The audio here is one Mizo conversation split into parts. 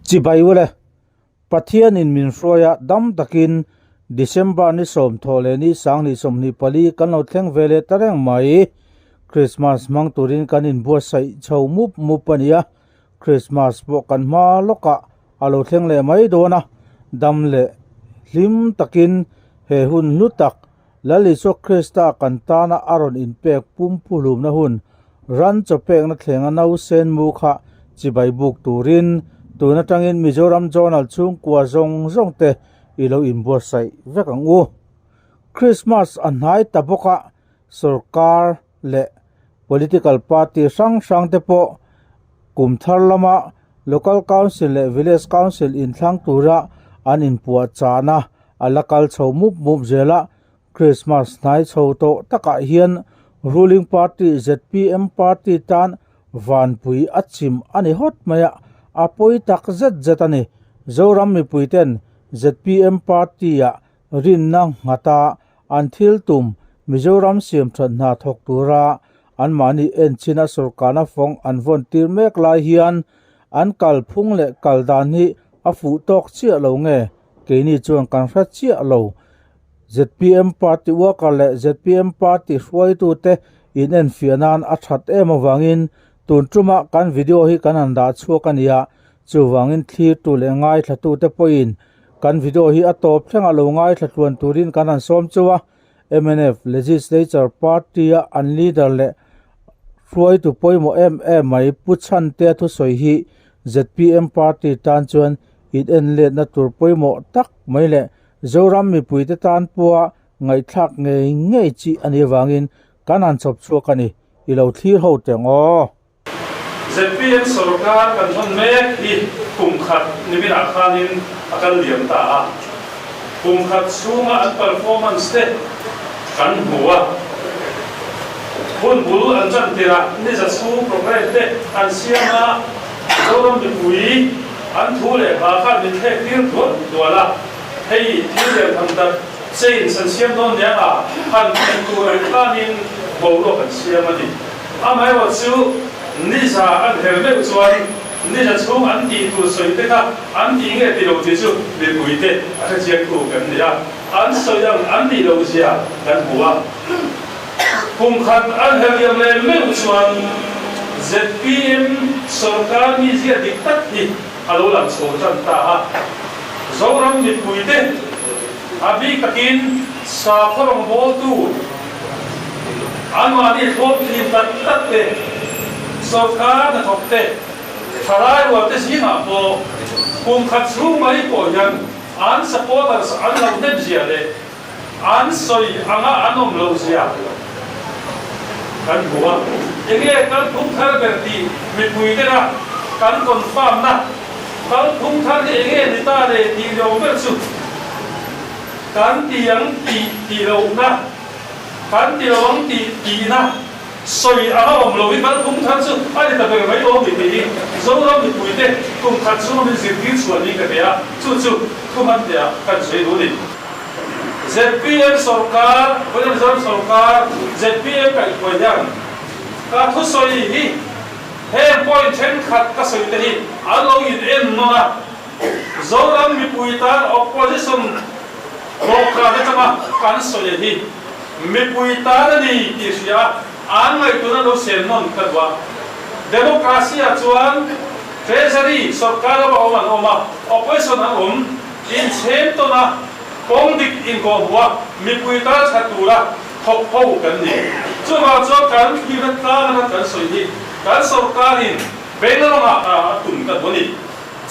Chibai ule, Pathianin min hruai a, dam takin December ni sawmthawh leh ni sanghnih 24 kan lo thleng ve leh ta reng mai. Christmas hmang turin kan inbuatsaih chho mup mup a ni a, Christmas pawh kan hma lawkah a lo thleng leh mai dawn a, dam leh hlim takin he hun hlu tak Lal Isua Krista kan tana a rawn inpek pumpuhlumna hun, ran chaw pekna thlenga nausen mu kha chibai buk turin tun atangin Mizoram Journal chhungkua zawng zawng te i lo inbuatsaih vek ang u. Christmas a hnai ta bawk a, sorkar leh political party hrang hrang te pawh kum thar lama Local Council leh Village Council inthlang tura an inpuahchahna a la kal chho mup mup zel a, Christmas hnai chho tawh takah hian ruling party zpm party tan vanpui a chim a ni hawt mai a, a pawi tak zet zet a ni. Zoram mipuiten zpm party-ah rinna nghata an thil tum Mizoram siam that hna thawk tura anmahni enchina sawrkarna fawng an vawn tir mek lai hian an kalphung leh kal dan hi a fuh tawk chiah lo nge keini chuan kan hre chiah lo. Zpm party worker leh zpm party hruaitute inenfiah nan a that em avangin tun tuma kan video hi kan han dah chhuak a nia, chuvangin thlirtu leh ngaithlatute pawhin Kan video hi a tawp thlengah lo ngaithla tluan turin kan han sawm cheu a, mnf Legislature Party-a an leader leh hruaitu pawimawh em em mai Pu Chhantea thusawi hi zpm party tan chuan in enletna tur pawimawh tak mai leh Zoram mipuite tan pawha ngaihthlak ngei ngei chi a nih avangin kan han chhawp chhuak a ni, i lo thlir ho teh ang aw. Zpm sorkar kan hman mek hi kum khat niminah khanin a kal liam ta a, kum khat chhunga an performance te kan hmu a, hun bul an tan tirh a niza chhung programme te an siam a, Zoram mipui an thu leh hla khan min thlek tir dual dual a, hei thil lian tham tak change an siam dawn niang a, han tih tur ang khanin boruak an siam a ni. Amaherawh chu niza an her meuh chuan niza chhung an tih tur sawi te kha an tih nge ti lo tih chu mipui te a hrechiang tu kan ni a, an sawi ang an nih loh zia kan hmu a. Kum khat an her liam leh meuh chuan zpm sorkar mizia dik tak hi a lo lang chho tan ta a. Zoram mipui te a bik takin sakhaw rawngbawltu, Anmahni hlawm thin tak tak te, sorkar hnathawk te, thalai rual te zingah pawh kum khat chhung mai pawh hian an supporters an lo hnem zia leh an sawi anga an awm lo zia kan hmu a. Enge kalphung thar ber tih mipui tena kan confirm na kalphung thar hi enge ni ta le tih lawm ber chu kan ti ang tih tih lohna Kan ti lo ang tih tihna sawi anga awm lo hi kalphung thar chu a ni ta ber mai lo ni tih hi Zoram mipuite kum khat chhunga min zirtir chhuah niin ka hria a, chu chu thuhman theih ah kan sawi duh a ni. Zpm sawrkar, vawiin Mizoram sawrkar zpm kaihhruai hian ka thusawi hi heng point thenkhat ka sawi te hi an lo in en nawn a, Zoram mipui tan opposition dawhkan atanga kan sawi hi mipui tan a ni tih hria a, an ngaihtuahna lo sen nawn ka duh a. Democracy ah chuan Treasury sorkar lama awm an awm a, opposition an awm, inchhem tawn a, kawng dik inkawhhmuh a, mipui tan tha tura thawk ho kan ni. Chuvang chuan kan thlirna tlang atang kan sawi hi kan sorkarin Bengalong-ah a tum ka duh a ni.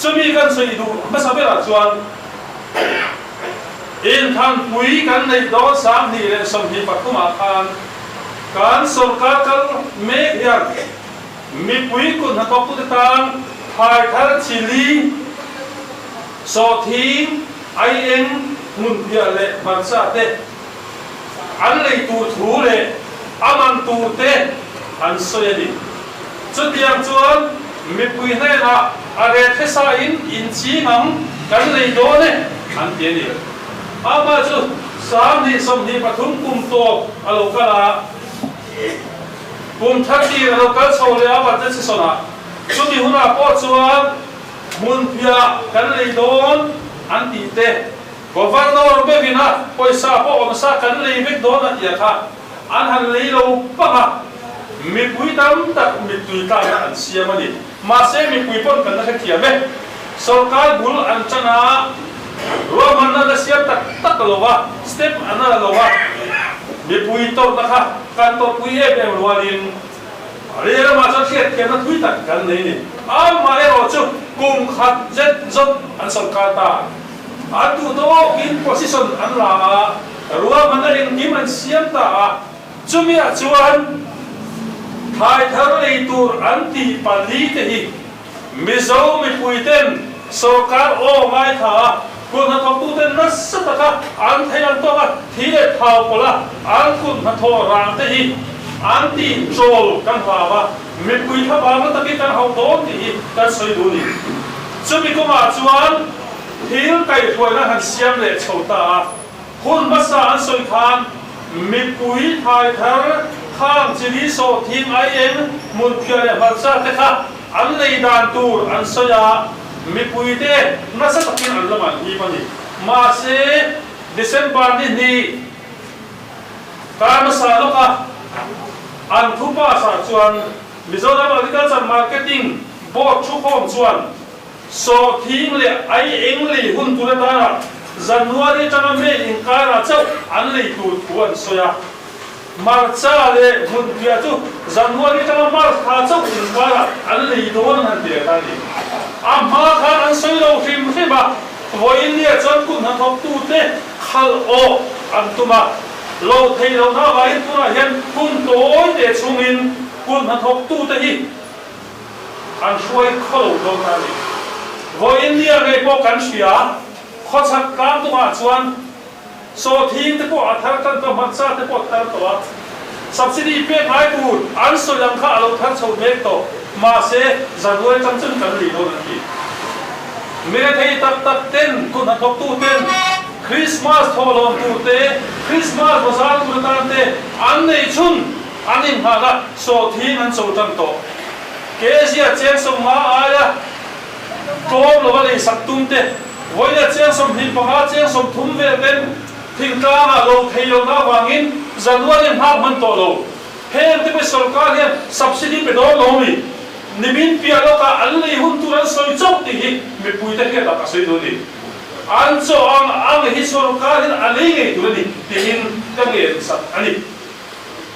Chumi kan sawi duh hmasa berah chuan inthanpui kan neih dawn 2023 ah khan kan sorkar kal mek hian mipui kut hnathawktute tan thlai thar chili, sawhthing, aieng, hmunphiah leh hmarcha te an lei tur thu leh a man tur te an sawi a ni. Chutiang chuan mipui hnenah a ret hmasa in inching ang kan lei dawn e an ti a ni. Ama chu 2023 kum tawp a lo kal a, kum thar tir a lo kal chho leh a budget season ah. Chumi hunah pawh chuan. Hmunphiah kan lei dawn an tih te, Governor meuhin a pawisa pawh awmsa kan lei vek dawn a tia kha an han lei lo pang a, mipui tam tak mittui tlakna an siam a ni. Mahse mipui pawn kan la hrethiam e. Sorkar bul an tan a, ruahmanna la siam tak tak lo va, step an la lo a, mipui tawrhna kha kan tawrhpui em em rualin Rei lamah chuan hriatthiamna thui tak kan nei a ni. Amaherawh chu kum khat zet zawt an sorkar ta. An duh tawkin position an la a, ruahmanna engkim an siam ta a, chumiah chuan thlai thar lei tur an tih pali te hi Mizo mipuiten sorkar aw ngaithla a, kut hnathawktuten nasa taka an theih ang tawka thi leh thau pawlh a, an kut hnathawh rang te hi an tih chawl kan hlau a, mipui thlavangna takin kan hauh dawn tih hi kan sawi duh a ni. Chumi kawngah chuan thil kaihhruaina han siam leh chho ta a, hun hmasa an sawi khan mipui thlai thar khang chili sawh thing aieng hmunphiah leh hmarcha te kha An lei dan tur an sawi a, mipuite nasa takin an la man him a ni. Mahse, December ni hnih kar hmasa lawka an thu pass ah chuan Mizoram Agriculture Marketing Board thukhawm chuan sawhthing leh ai eng lei hun tur atana January atanga May inkarah chauh an lei tur thu an sawi a. Hmarcha leh hmunphiah chu January atanga March thla chauh inkarah an lei dawn an han ti leh ta a ni. A hma khan an sawi lo hrim hrim a, vawiin nia chuan kut hnathawktute khalh awh an tum a, lo thei lohna avangin tunah hian hun tawi te chhungin kut hnathawktute hi an hruai khaw lo dawn ta a ni. Vawiin nia ngei pawh kan hria, khawchhak tlang tumah chuan Sawhthing te pawh a thar tan tawh, hmarcha te pawh a thar tawh a, subsidy pek ngai tur an sawi ang kha a lo thar chho mek tawh, mahse January atang chuan kan lei dawn an ti. Mirethei tak tak ten, kut hnathawktu ten Christmas thawhlawm tur te, Christmas bazar tur atan te an nei chhun an innghan a, sawhthing an cho tan tawh. Kezia cheng 50 aia Tlawm lova leisak tum te, vawiina cheng 25, cheng 30 vel ten thingtlangah lo thei lohna avangin January nghak hman tawh lo. Heng te pawh sorkar hian subsidy pe dawn lo mi? Nimin piah lawkah an lei hun tur an sawi chauh tih hi mipuite hriatah ka sawi duh a ni. An chaw ang ang hi sorkar hian a lei ngei tur a ni tiin ka ngen sak a ni.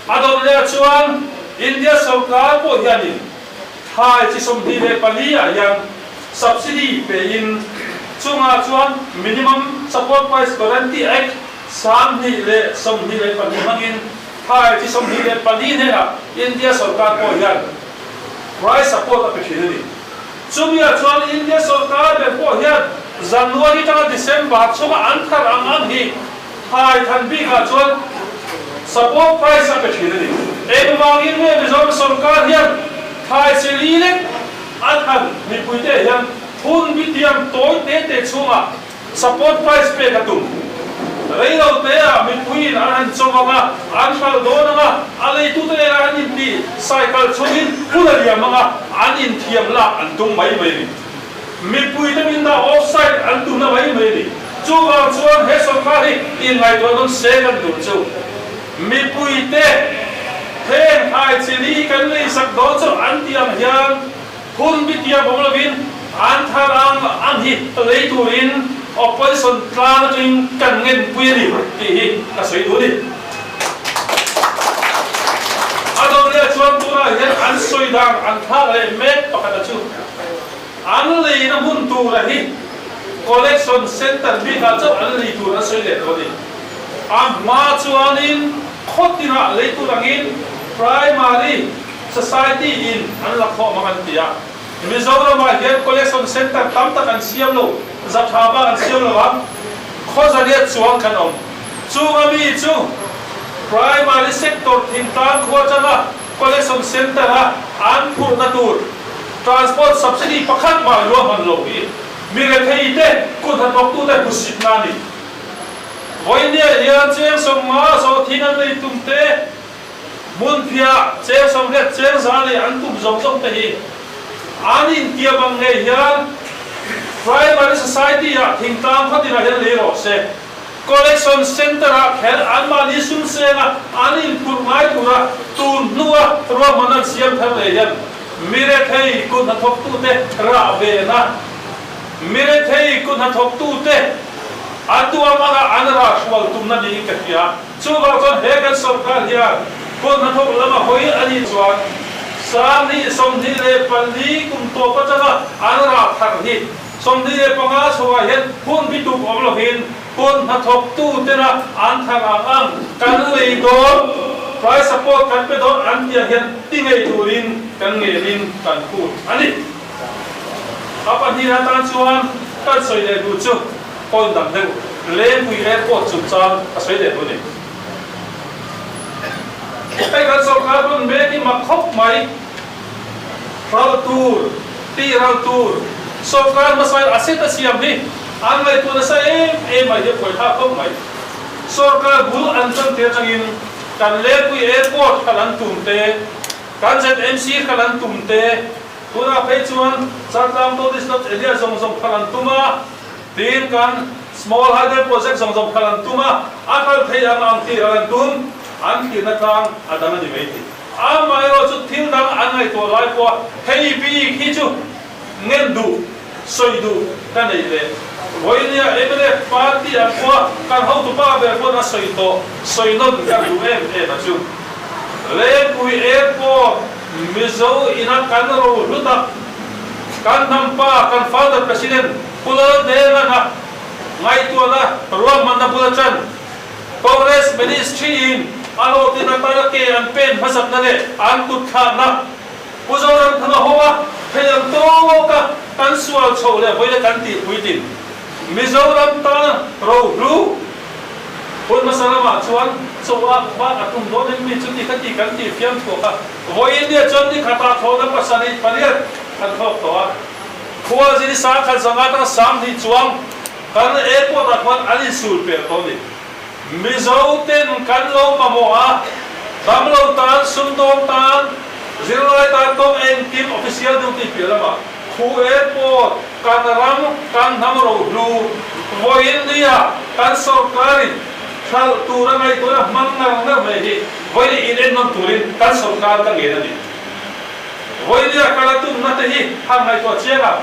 A dawt leh chuan India sorkar pawh hianin Thlai chi 24 ah hian subsidy pe in chungah chuan Minimum Support Price Guarantee Act 2022 hmangin thlai chi 24 hnenah India sorkar pawh hian price support a pe thin a ni. Chumi ah chuan India sorkar ber pawh hian January atanga December chhunga an thar ang ang hi thlai than bikah chuan support price a pe thin a ni. Engvangin nge Mizoram sorkar hian thlai chi li lek a than mipuite hian hun bitiam tawi te te chhungah support price pek a tum? Rei lo te ah mipuiin an han chawm ang a, an hralh dawn ang a, a leitute nena an inti cycle chhungin hun a liam ang a, an inthiam lak an tum mai mai a ni. Mipuite min dah offside an tumna mai mai a ni. Chuvang chuan he sorkar hi inngaihtuah nawn se kan duh chu. Mipuite heng thlai chili kan leisak dawn chu an tih ang hian hun bitiam awm lovin an thar ang ang hi lei turin opposition tlang atangin kan ngenpui a ni tih hi ka sawi duh a ni. A dawrleh chuan tunah hian an sawi dan an thlak leh mek pakhat a chu. An leina hmun tura hi collection centre bikah chauh an lei tur an sawi leh tawh a ni. A hma chuanin khaw tinah lei tur angin Primary Society in an la khawm ang an ti a. Mizoramah hian collection centre tam tak an siam lo, za tha bak an siam lo a, khaw zariat chuang kan awm. Chunga mi chu Primary sector thingtlang khua atanga Collection Centre a an phurhna tur Transport Subsidy pakhat mah luahman lo hi mi rethei te kut hnathawktute hmusitna a ni. Vawinia hian cheng 50 zawhthin an lei tum te, hmunphiah cheng 80 cheng za lei an tum zawng zawng te hi an intiam ang ngei hian. Primary Society ah thingtlang khawtin ah hian lei rawh se. Collection Centre ah kher anmahni sum senga an inphurh ngai tura tun hnua ruahman an siam thar leh hian mirethei kut hnathawktute rah vena mirethei kut hnathawktute an duham anga an rah hrual tumna niin ka hria. Chuvang chuan he kan sawrkar hian kut hnathawk lama hawi a nih chuan 2024 kum tawp atanga an rah thar hi 25 chhoah hian hun bi tuk awm lovin kut hnathawktu tena an thar ang ang kan lei dawn, price support kan pe dawn an tih ang hian ti ngei turin kan ngelin kan phut a ni. A pahnihna tan chuan kan sawi leh duh chu point dang deuh Lengpui Airport chungchang a sawi leh duh a ni. Hei kan sawrkar rawn mek hi mak khawp mai. Ral tur, tih ral tur, sawrkar hmasa a set a siam hi an ngaihtuah nasa em em mai hi a buaithlak khawp mai. Sawrkar bul an tan tir atangin kan Lengpui Airport kha lan tum te, kan ZMC kha lan tum te, tunah phei chuan Chaltlang Tourist Lodge area zawng zawng kha lan tum a, tin kan Small Hydel Project zawng zawng kha lan tum a, a kal thei ang ang tih ral an tum, an thlirna tlang a dang a ni mai thei. Amaherawh chu thil dang an ngaihtuah lai pawha hei bik hi chu ngen duh, sawi duh ka nei leh. Vawinia mnf party ang pawha kan hotupa ber pawn a sawi tawh, sawi nawn ka duh em em a chu. Lengpui Airport Mizo ina kan ro hlu tak, kan hnampa, kan founder President Pu Laldenga ngaihtuahna ruahmanna bula chan, Congress Ministry in a hlawhtlin atana ke an pen hmasakna leh an kut thlakna Pu Zoramthanga hoa thei ang tawka kan sual chhoh leh vawiin a kan tih puitlin Mizoram tana rohlu hun hmasa lamah chuan chaw ak bak a tum dawn em mi chu ti kha ti kan tih fiam thuak a, vawiin nia chuan ni khatah thlawhna 78 kan thlawk tawh a, khua zini 1005 atanga 20 chuang Kan airport ah khuan an insul pel tawh a ni. Mizo ten kan lo mamawh a, damlo tan, sumdawng tan, zirlai tan kawng engkim official duty piah lamah khu airport kan ram kan hnam rohlu vawiin nia kan sorkarin hralh tur a ngaihtuahna hmang ngar ngar mai hi vawiin in ennawn turin kan sorkar ka ngen a ni. Vawiin nia kal a tumna te hi han ngaihtuah chiang ang.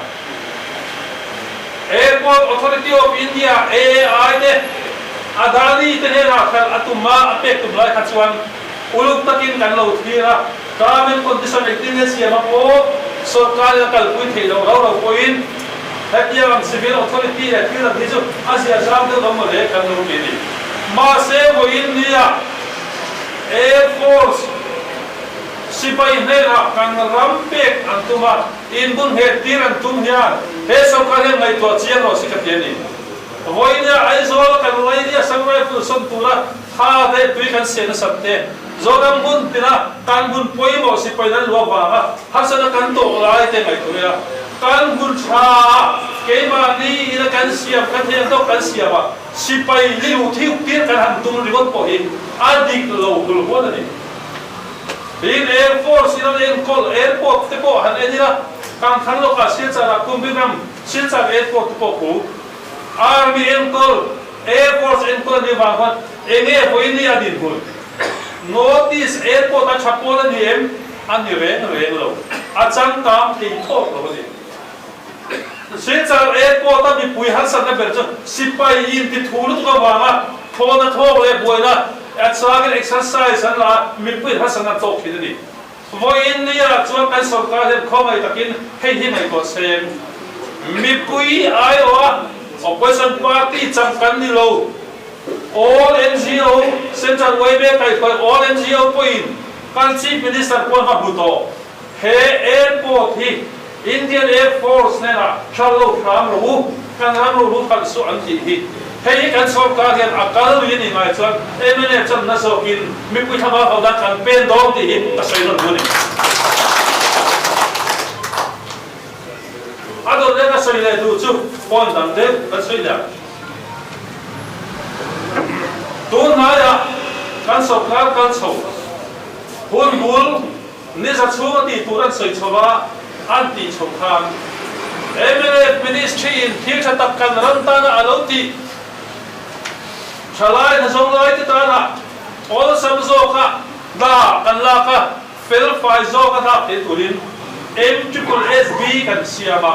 Airport Authority of India, AAI, te Adani te hnenah hralh a tum a, a pek tum lai kha chuan uluk takin kan lo thlir a, term and condition engtin nge siam a pawh sawrkarin a kalpui theih loh rau rau pawhin hetiang ang civil authority leh thil dang hi chu a zia zam deuh lo mawle kan lo ti a ni. Mahse vawiin nia Air Force sipai hnenah kan ram pek an tum a, Inbun nghet tir an tum hian he sawrkar hian ngaihtuah chiang rawh si ka ti a ni. Vawinia Aizawl kan Lainia Assam Rifle sawn tura tha leh tui kan siam nasat te, Zoram hmun tina kan hmun pawimawh sipai nan luah vanga harsatna kan tawk lai te ngaihtuah ila, kan hmun tha keimahni ina kan siam kan theih ang tawk kan siam a, sipai liu thiuk tir kan han tum ringawt pawh hi a dik lo hul huan a ni. Tin, Air Force in an enkawl airport te pawh han en ila, kan thlang lawkah Silchar ah Kumbinam Silchar Airport te pawh khu Army enkawl Air Force enkawl a nih vang khuan enge vawiin hi a dinhmun North East Airport a tha pawl a ni em? A ni reng reng lo, a changkang thei thawk lo a ni. Silchar Airport a mipui harsatna ber chu sipai inti thu lutuk avanga thlawhna thawk leh buaina a changin exercise an la a, mipui harsatna an tawk thin a ni. Vawiin nia chuan kan sawrkar hian khawngaih takin hei hi ngaihtuah seng. Mipui aiawha opposition party chang kan ni lo. All NGO, Central yma kaihhruai All NGO pawhin kan Chief Minister pawn va hmu tawh. He airport hi Indian Air Force hnenah hral lo hram rawh u, kan ram ro lut khalh suh an tih hi. Hei hi kan sawrkar hian a kal lui a nih ngai chuan mnf chuan na zawkin mipui thlamah ho dan kan pen dawn tih hi ka sawi nawn duh a ni. A dawt leh ka sawi leh duh chu phone dang deuh kan sawi leh ang. Tun hnaiah kan sawrkar kal chho hun bul Ni za chhung a tih tur an sawi chho a, an tih chho khan. Mnf Ministry in thil tha tak kan ram tana a lo tih thalai hnazawng lai te tana awlsam zawka hna kan lak a, felfai zawka hlak thei turin MSSB kan siam a.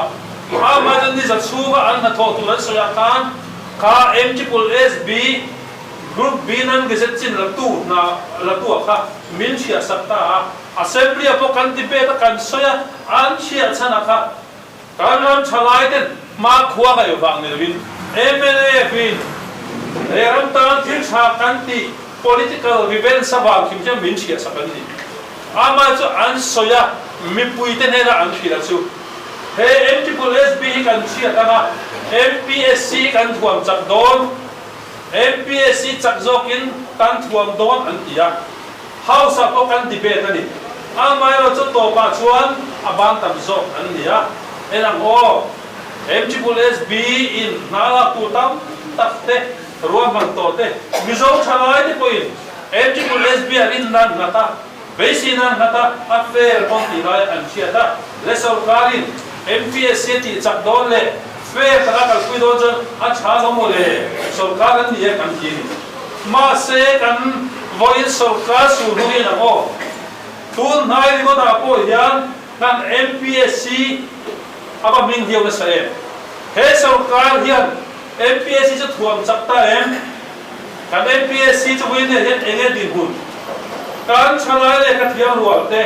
Amah ni za chhunga an hnathawh tur an sawi ah khan kha MSSB Group B nan gazette chin la tu hna la tu ah kha min hriah sak ta a. Assembly ah pawh kan debate a kan sawi a, an hriah chhan ah kha kan ram thalai ten hma khua ngaih vang ni lovin mnf in he ram tan thil tha kan tih political revenge avang hrim hian min hriah sak an ni. Amah chu an sawi a, mipui te hnena an hrilh a chu he MSSB hi kan hriat ang a, MPSC hi kan thuam chak dawn, MPSC chak zawkin kan thuam dawn an ti a, House ah pawh kan debate a ni. Amaherawhchu tawpah chuan a ban tam zawk an ni a, en ang aw, MSSB in hna lak tur tam tak te ruahman tawh te, Mizo thalai te pawhin MSSB a rin nan nghat a, beisei nan nghat a, a fair pawn tih lai an hriat a, le sorkarin MPSC a tih chak dawn leh fair taka kalpui dawn chuan a tha lo maw le, sorkar an ni e kan ti a ni. Mahse kan vawiin sorkar sur hnu hian ang aw, tun hnai ringawt ah pawh hian kan MPSC a va hming hiau nasa em? He sorkar hian MPSC chu thuam chak ta em? Kan MPSC chu vawiin hian eng nge dinhmun? Kan thalai leh ka thiam rual te,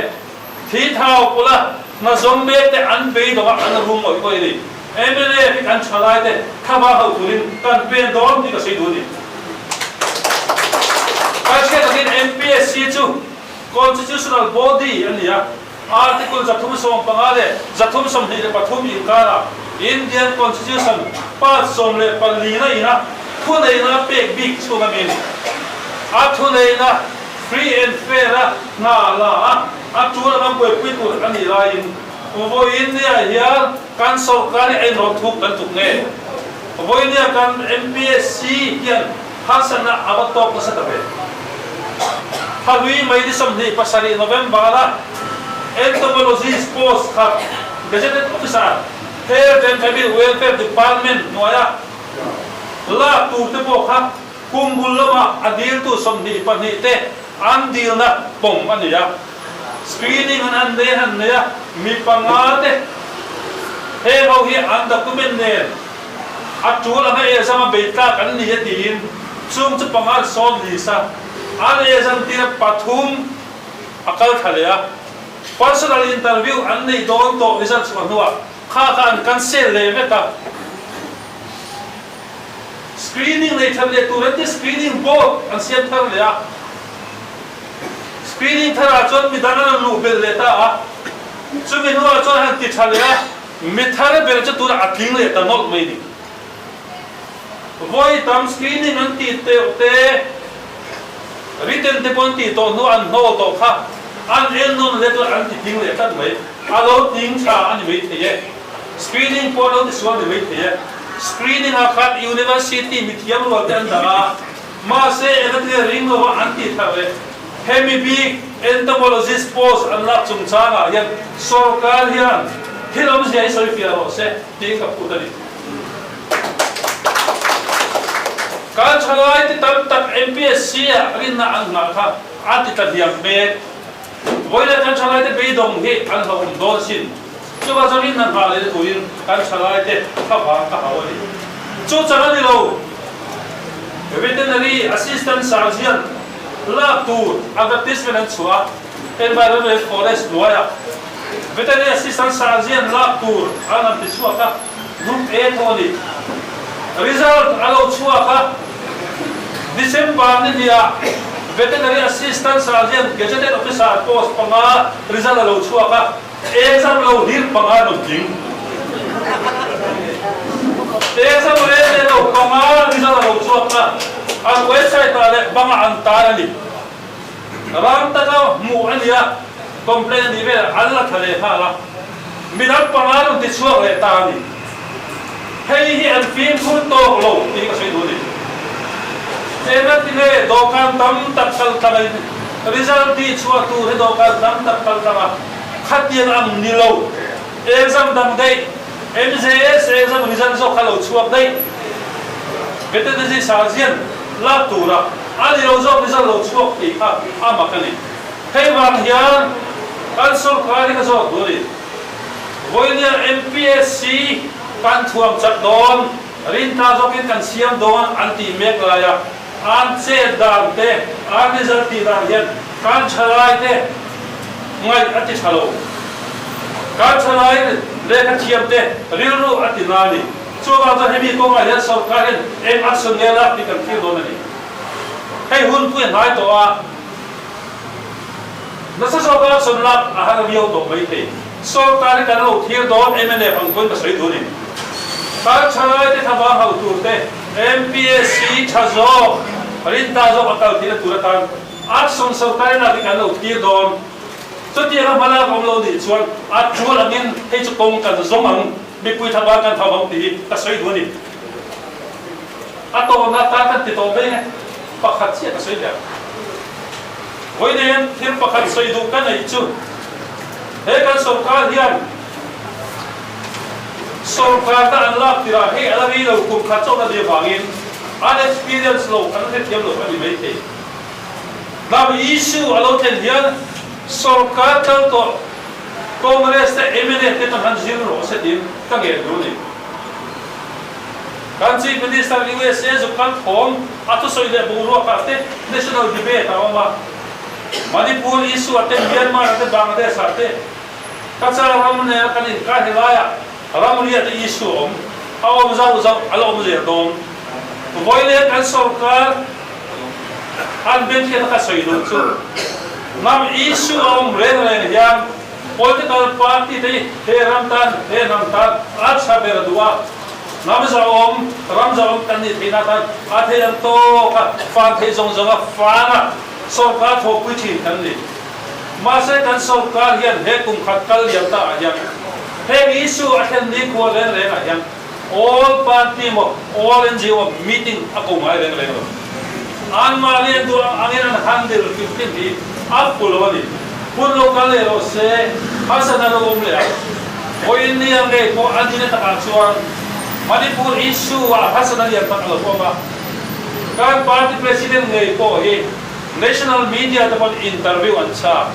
thi thau pawlh a hna zawm mek te an beidawng a an rum ngawih ngawih a ni. Mla hi kan thalai te thava ho turin kan pen dawn tih ka sawi duh a ni. Kan hriat takin MPSC chu Constitutional Body a ni a, Article 315 leh 323 inkarah Indian Constitution Part 14 na ina thuneihna pek bik chhung a mi a ni. A thuneihna free and fair a hna la a, a tul anga buaipui tur a nih laiin vawiin nia hian kan sorkar hi a inrawlh thuk kan tuk nge? Vawiin nia kan MPSC hian harsatna a va tawk nasa ta ve. Thalui May ni 27 November a Entomologist post kha Gazetted Officer, Health and Family Welfare Department hnuaia lak tur te pawh kha kum bul lamah a diltu 22 te an dilna pawm a ni a. Screening an han nei han nei a, mi panga te heng ho hi an document nen a tul anga exam a bei tlak an ni a tiin chung chu panga an sawm list a, an exam tir a pathum a kal thla leh a, personal interview an neih dawn tawh result chhuah hnuah kha kha an cancel leh vek a. Screening nei that leh tur an ti screening board an siam thar leh a. Screening tharah chuan mi dang an rawn luh belh leh ta a, chumi hnuah chuan han ti tha leh a, mi thar ber chu tunah a tling leh ta nawlh mai ni. Vawi tam screening an tih teuh te, written te pawh an tih tawh hnuah an hnawl tawh kha an en nawn leh chuan an ti tling leh tlat mai. A lo tling tha a ni mai thei e. Screening pawh a lo ti sual ni mai thei e. Screening ah khan university mithiam rual te an dah a. Mahse, engatinge ring lova an tih thar le? Hemi bik entomologist post an lak chungchangah hian sorkar hian thil awmzia hi sawi fiah rawh se tiin ka phut a ni. Kan thalai te tam tak MPSC ah rinna an nghah kha a ti tla hniam mek. Vawiin ah kan thalai te beidawng hi an hlauhawm dawn asin. Chuvang chuan rinna nghah leh turin kan thalai te thlavang ka hau a ni. Chu chang a ni lo. Veterinary Assistant Surgeon lak tur advertisement an chhuah a, Environment and Forest hnuaiah Veterinary Assistant Surgeon lak tur an han ti chhuak a, Group A tho a ni. Result a lo chhuak a, December ni hniah Veterinary Assistant Surgeon Gazetted Officer post panga result a lo chhuak a, Exam lo hlir panga rawn tling. Exam rel leh lo panga result a lo chhuak a, an website ah leh bangah an tar a ni. Ram taka hmuh a nia, complaint a nih velah an la tha leh nghal a, midang panga rawn ti chhuak leh ta a ni. Hei hi an fimkhur tawk lo tih ka sawi duh a ni. Engati nge dawhkan tam tak kal tlang a result tih chhuah tur hi dawhkan tam tak kal tlang a, khatiang ang ni lo. Exam dang daih. MJS exam result zawk kha lo chhuak daih. Veterinary surgeon lak tura a ni lo zawk result lo chhuak tih kha a mak a ni. Hei vang hian kan sorkar hi ka zawk duh a ni. Vawinia MPSC kan thuam chak dawn, rinta zawkin kan siam dawn an tih mek laia an chet dan te, an result tih dan hian kan thalai te ngaih a ti tha lo. Kan thalai lehkha thiam te rilru a ti na a ni. Chuvang chuan hemi kawngah hian sorkar hian eng action nge lak tih kan thlir dawn a ni. Hei hun pui a hnai tawh a. Nasa zawka action lak a har viau tawh mai thei. Sorkar hi kan lo thlir dawn mnf ang pawhin ka sawi duh a ni. Kan thalaite thlavang hauh tur te, MPSC tha zawk, rinta zawk a kal theihna tur atan action sorkar hi lak hi kan lo thlir dawn. Chutianga hmalak awm lo nih chuan a tul angin hei chu kawng kan zawng ang, mipui thlavang kan hauh ang tih hi ka sawi duh a ni. A tawhna tan kan ti tawh mai nge? Pakhat chiah ka sawi leh ang. Vawiin thil pakhat sawi duh ka neih chu he kan sorkar hian sorkar ta an lak tirah hei a la ri lo kum khat chawlh a nih avangin an experience lo an hrethiam lo a ni maithei. Hnam issue a lo thlen hian sorkar kal tawh Congress te mnf te chuan han zir rawh se tiin ka ngen duh a ni. Kan Chief Minister USA zuk kal thawm a thusawi leh boruakah te national debate a awm a. Manipur issue ah te, Myanmar ah te, Bangladesh ah te, Cachar ram nena kan inkar he laiah ramria te issue a awm. A awm zauh zauh, a la awm zel dawn. Vawilen kan sorkar an benhriat a ka sawi duh chu hnam issue a awm reng reng hian Political party te hi he ram tan, he hnam tan a tha ber duh a, hnam zahawm, ram zahawm kan nih theihna tan a thei ang tawk a, fan theih zawng zawng a fan a, sorkar thawhpui thin kan ni. Mahse kan sorkar hian he kum khat kal liam ta ah hian heng issue a thlen ni khua reng reng ah hian all party emaw all NGO meeting a ko ngai reng reng lo. Anmahni an duh ang angin an handle hrim hrim hi a phu lo a ni. Hun lo kal leh rawh se, harsatna lo awm leh ang. Vawiin nia ngei pawh a nihna takah chuan Manipur issue ah harsatna lian tak a lo awm a. Kan party president ngei pawh hi national media te pawn interview an chak.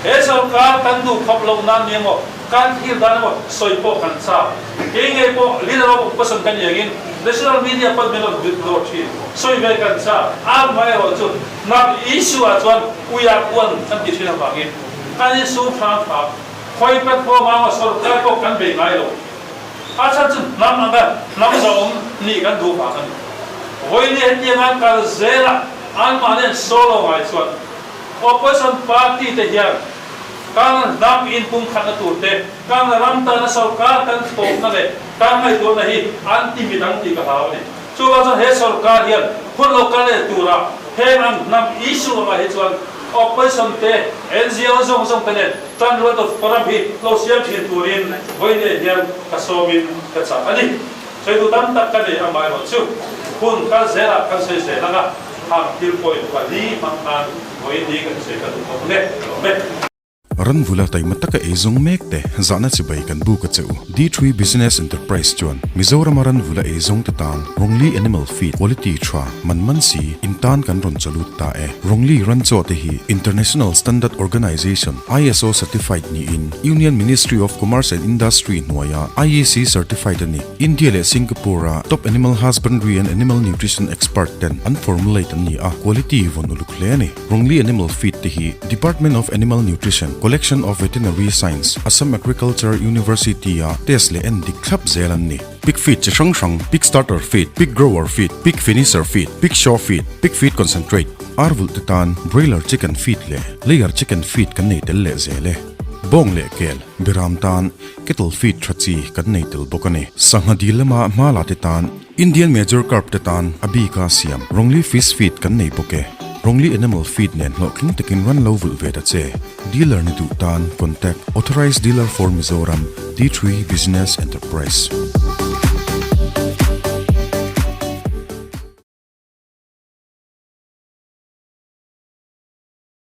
He sorkar kan duh khawp loh nan ni emaw, Kan thlir dan emaw sawi pawh kan chak. Kei ngei pawh leader of opposition ka ni angin national media pawn min rawn dawr thin. Sawi ve kan chak. A hma erawh chu hnam issue ah chuan uia kuan kan ti thin avangin kan issue hrang hrang khawi platform ah emaw sorkar pawh kan bei ngai lo. A chhan chu hnam anga hnam zawm nih kan duh vang a ni. Vawiin hetiang an kal zel a, anmahni an solo ngai chuan opposition party te hian Kan hnam inpumkhatna tur te, kan ram tana sorkar kan thlawpna leh kan ngaihtuahna hi an ti mit ang tih ka hlau a ni. Chuvang chuan he sorkar hian hun lo kal leh turah heng ang hnam issue angah hi chuan opposition te, NGO zawng zawng te nen tanrual tur forum hi lo siam thin turin vawiin hian ka sawmin ka chah a ni. Sawitu tam tak ka nei amaherawh chu hun kal zelah kan sawi zel ang a, hang thil point pali hmang khan Vawiin ni kan sawi ka duh bawk hle lawm e. Ranvula taima taka ei zawng mek te zahna chibai kan buk a che u. D3 Business Enterprise chuan Mizorama Ranvula ei zawng te tan Rongli Animal Feed Quality tha man man si in tan kan rawn chalut ta e. Rongli Ranchaw te hi International Standard Organization, ISO, certified niin Union Ministry of Commerce and Industry hnuaia IEC certified a ni. India leh Singapore-a top animal husbandry and animal nutrition expert ten an formulate an ni a, quality vawn uluk hle a ni. Rongli Animal Feed te hi Department of Animal Nutrition, Collection of Veterinary Science, Assam Agriculture University-a test leh en dik thlap zel an ni. Pig feed chi hrang hrang, pig starter feed, pig grower feed, pig finisher feed, pig show feed, pig feed concentrate, ar vulh te tan broiler chicken feed leh layer chicken feed kan nei tel leh zel e. Bawng leh kel, beram tan Kettle feed tha chi kan nei tel bawk a ni. Sangha dil lama hma la te tan Indian Major Carp te tan a bika siam Rongli Fish Feed kan nei bawk e. Rongli Animal Feed nen hlawhtling takin ran lo vulh ve ta che. Dealer ni duh tan contact Authorized Dealer for Mizoram, D3 Business Enterprise.